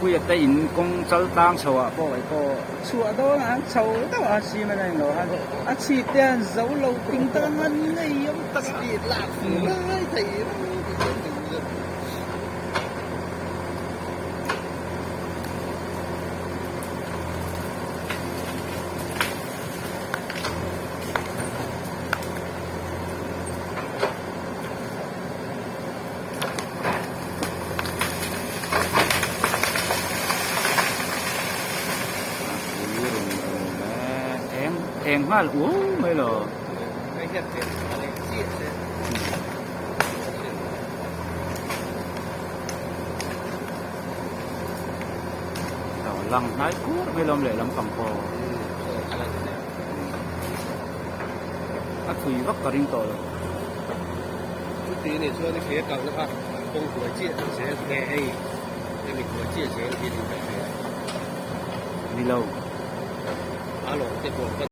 Puia te in kawng chal tlang chho ah pawh kei pawh chhuah dawn ah an chho deuh a cement a englo han a chhip te an zo lo ting tak a ngan ngei awm tak a. Eng eng nghal uau mai lo. Lang hnai kur mai lawm leh lampang pawh. A thui vak ka ring tawh lo. Chuti nih chuan i thlir kalna kha kawng hnuai chiah zel nge hei hemi hnuai chiah zel hi niin ka hria. Ni lo. A lawm te pawh ka.